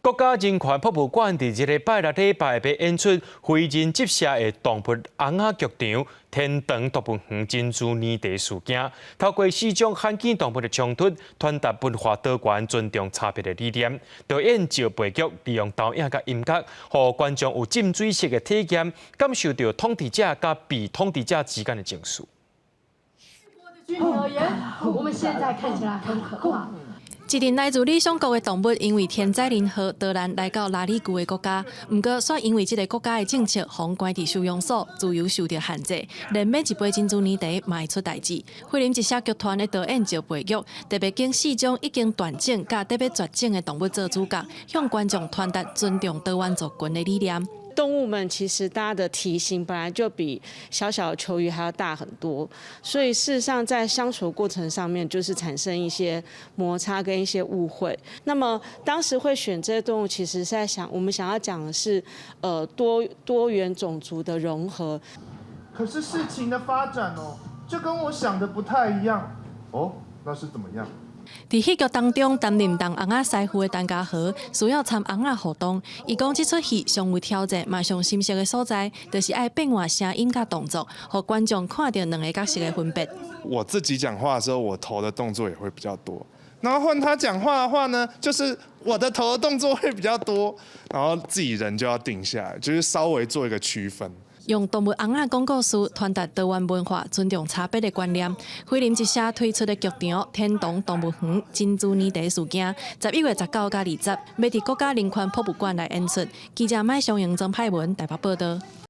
國家人權博物館佇這个拜六禮拜欲演出非人執攝的動物尪仔劇場《天堂動物園珍珠奶茶事件》，透過四種罕見動物的衝突，傳達文化多元、尊重差別的理念。導演趙培玉利用投影佮音樂，予觀眾有浸水式的體驗，感受著統治者佮被統治者之間的情緒。居民而言，我們現在看起來很可怕。一陣來自理想國的動物，因為天災人禍，逃難來到拉里舊的國家。毋過，煞因為這个國家的政策，予人關佇收容所，自由受著限制，連買一杯珍珠奶茶嘛會出代誌。菲林一聲劇團的導演趙培玉，特別揀四種已經斷種佮欲絕種的動物做主角，向觀眾傳達尊重多元族群的理念。動物們其實大家的體型本來就比小小的球魚還要大很多，所以事實上在相處過程上面就是產生一些摩擦跟一些誤會。那麼當時會選這些動物，其實是在想，我們想要講的是，多元種族的融合。可是事情的發展哦，就跟我想的不太一樣。哦，那是怎麼樣？佇戲劇當中擔任當尪仔師傅的陳家豪，需要參尪仔互動。伊講這齣戲上有挑戰，嘛上心酸的所在，就是愛變換聲音佮動作，予觀眾看著兩个角色的分別。我自己講話的時候，我頭的動作也會比較多。然後換他講話的話呢，就是我的頭的動作會比較多，然後自己人就要定下來，就是稍微做一個區分。用動物尪仔講故事，傳達多元文化、尊重差別的觀念。菲林一聲推出的劇場《天堂動物園珍珠奶茶事件》，11月19佮20，欲佇國家人權博物館來演出。記者麥松英、曾派文台北報導。